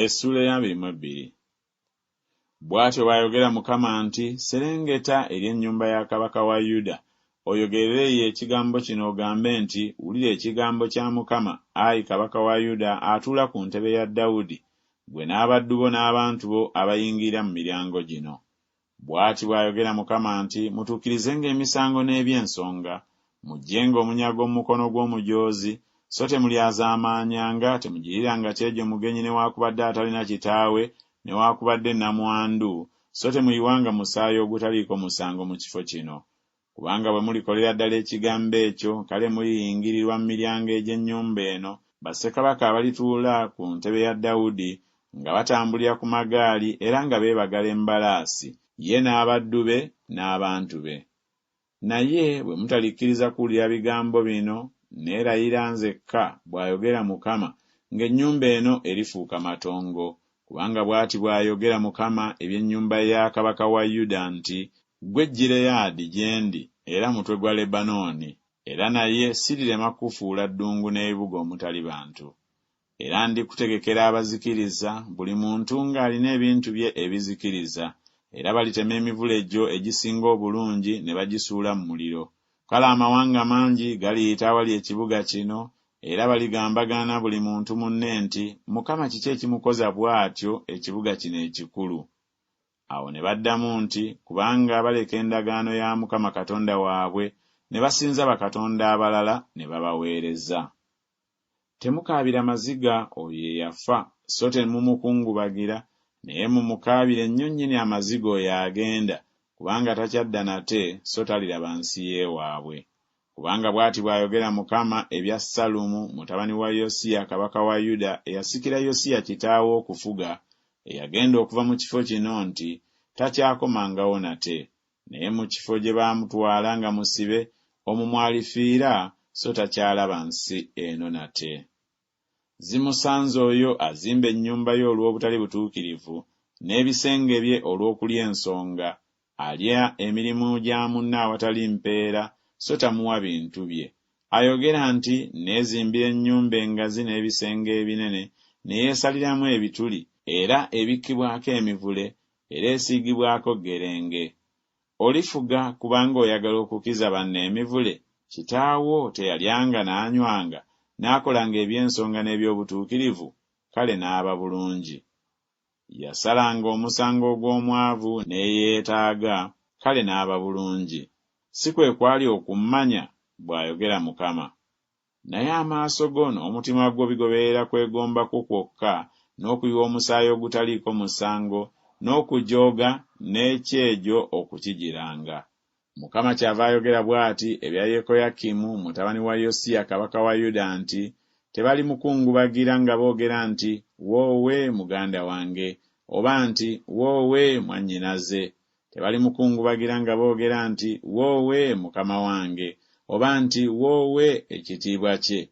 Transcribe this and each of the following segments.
Essuula ey'abiri mu ebbiri. Bw'atyo bw'ayogera Mukama nti, Serengeta eri ennyumba ya kabaka wa Yuda, oyogerere eyo ekigambo kino ogambe nti, Wulira ekigambo kya Mukama, ayi kabaka wa Yuda atuula ku ntebe ya Dawudi, ggwe n'abaddu bo n'abantu bo abayingirira mu miryango gino. Bw'ati bw'ayogera Mukama nti, Mutuukirizenga emisango n'eby'ensonga, muggyenga omunyago mu mukono gw'omujoozi, so temulyazaamaanyanga, temugiriranga kyejo mugenyi newaakubadde atalina kitaawe newaakubadde nnamwandu, so temuyiwanga musaayi ogutaliiko musango mu kifo kino. Kubanga bwe mulikolera ddala ekigambo ekyo, kale muliyingirirwa mu miryango egy'ennyumba eno, bassekabaka abalituula ku ntebe ya Dawudi, nga batambulira ku magaali era nga beebagala embalaasi, ye n'abaddu be n'abantu be. Naye bwe mutalikkiriza kuwulira bigambo bino, nneerayira nzekka, bw'ayogera Mukama, ng'ennyumba eno erifuuka matongo. Kubanga bw'ati bw'ayogera Mukama eby'ennyumba ya kabaka wa Yuda nti Ggwe Gireyaadi gye ndi, era mutwe gwa Lebanooni, era naye sirirema kukufuula ddungu n'ebibuga omutali bantu. Era ndikutegekera abazikiriza, buli muntu ng'alina ebintu bye ebizikiriza, era balitema emivule gyo egisinga obulungi ne bagisuula mu muliro. Kale amawanga mangi galiyita awali ekibuga kino, era baligambagana buli muntu munne nti, Mukama kiki ekimukoza bw'atyo ekibuga kino ekikulu? Awo ne baddamu nti, Kubanga baleka endagaano ya Mukama Katonda waabwe, ne basinza bakatonda abalala ne babaweereza. Temukaabira maziga oyo eyafa, so temumukungubagira, naye mumukaabire nnyo nnyini amaziga oyo agenda, kubanga takyadda nate, so taliraba nsi y'ewaabwe. Kubanga bw'ati bw'ayogera Mukama ebya Sallumu mutabani wa Yosiya kabaka wa Yuda eyasikira Yosiya kitaawe okufuga, eyagenda okuva mu kifo kino nti, Takyakomangawo nate, naye mu kifo gye baamutwala nga musibe, omwo mw'alifiira, so takyalaba nsi eno nate. Zimusanze oyo azimba ennyumba ye olw'obutali butuukirivu, n'ebisenge bye olw'okulya ensonga, alya emirimu gya munne awatali mpeera, so tamuwa bintu bye. Ayogera nti, Nneezimbira ennyumba engazi n'ebisenge ebinene, ne yeesaliramu ebituli, era ebikkibwako emivule, era esiigibwako ggerenge. Olifuga kubanga oyagala okukiza banno emivule? Kitaawo teyalyanga n'anywanga, n'akolanga eby'ensonga n'eby'obutuukirivu? Kale n'aba bulungi. Yasalanga omusango ogw'omwavu n'eyeetaaga, kale n'aba bulungi. Si kwe kwali okummanya? bw'ayogera Mukama. Naye amaaso go n'omutima gwo bigoberera kwegomba kwo kwokka, n'okuyiwa omusaayi ogutaliiko musango, n'okujooga, n'ekyejo okukigiranga. Mukama kyava ayogera bw'ati ebya Yekoyakimu mutabani wa Yosiya kabaka wa Yuda nti, Tebalimukungubagira nga boogera nti, Woowe, muganda wange! Oba nti, Woowe, mwannyinaze! Tebalimukungubagira nga boogera nti, Woowe, mukama wange! Oba nti, Woowe, ekitiibwa kye!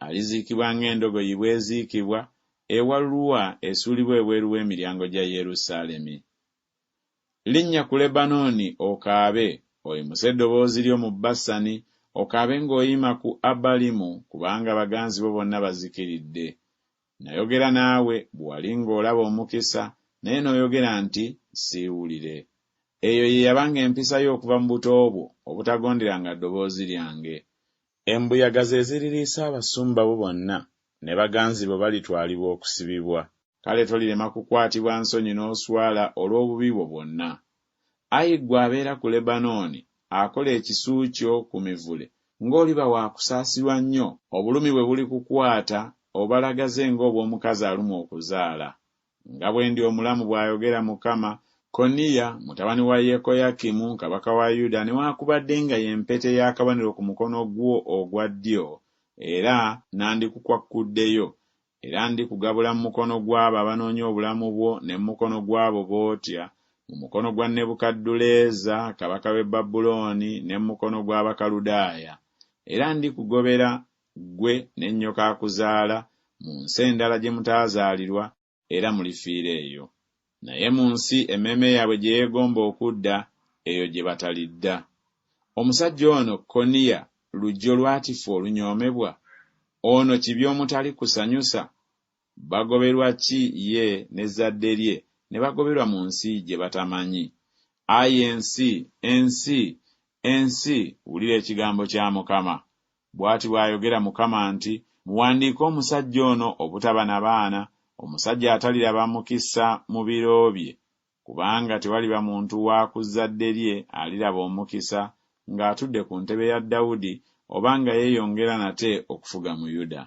Aliziikibwa ng'endogoyi bw'eziikibwa, ewalulwa esuulibwa ebweru w'emiryango gya Yerusaalemi. Linnya ku Lebanooni okaabe, oyimuse eddoboozi lyo mu Basani, okaabe ng'oyima ku Abalimu, kubanga baganzi bo bonna bazikiridde. Nayogera naawe bwe wali ng'olaba omukisa, naye n'oyogera nti, Siiwulire. Eyo ye yabanga empisa yo okuva mu buto bwo, obutagonderanga ddoboozi lyange. Embuyaga ze ziririisa abasumba bo bonna, ne baganzi bo balitwalibwa okusibibwa. Kale tolirema kukwatibwa nsonyi n'oswala olw'obubi bwo bwonna. Ayi ggwe abeera ku Lebanooni, akola ekisu kyo ku mivule, ng'oliba wa kusaasirwa nnyo, obulumi bwe bulikukwata, obalagaze ng'obw'omukazi alumwa okuzaala! Nga bwe ndi omulamu, bw'ayogera Mukama, Koniya mutabani wa Yekoyakimu kabaka wa Yuda newaakubadde nga ye mpeta ey'akabonero ku mukono gwo ogwa ddyo, era nandikukwakkuddeyo, Era ndikugabula mu mukono gw'abo abanoonya obulamu bwo ne mu mukono gw'abo b'otya, mu mukono gwa Nebukadduleeza kabaka w'e Babulooni ne mu mukono gw'Abakaludaaya. Era ndikugobera, ggwe ne nnyoko akuzaala, mu nsi endala gye mutaazaalirwa, era mulifiira eyo. Naye mu nsi emmeeme yaabwe gye yeegomba okudda, eyo gye batalidda. Omusajja ono Koniya lujjo lwatifu olunyoomebwa? Ono kibya omutali kusanyusa? Bagoberwa ki ye n'ezzadde lye ne bagoberwa mu nsi gye batamanyi? Ayi ensi, ensi, ensi, wulira ekigambo kya Mukama. Bw'ati bw'ayogera Mukama nti Muwandiike omusajja ono obutaba na baana, omusajja ataliraba mukisa mu biro bye, kubanga tewaliba muntu wa ku zzadde lye aliraba omukisa ng'atudde ku ntebe ya Dawudi oba nga yeeyongera nate okufuga mu Yuda.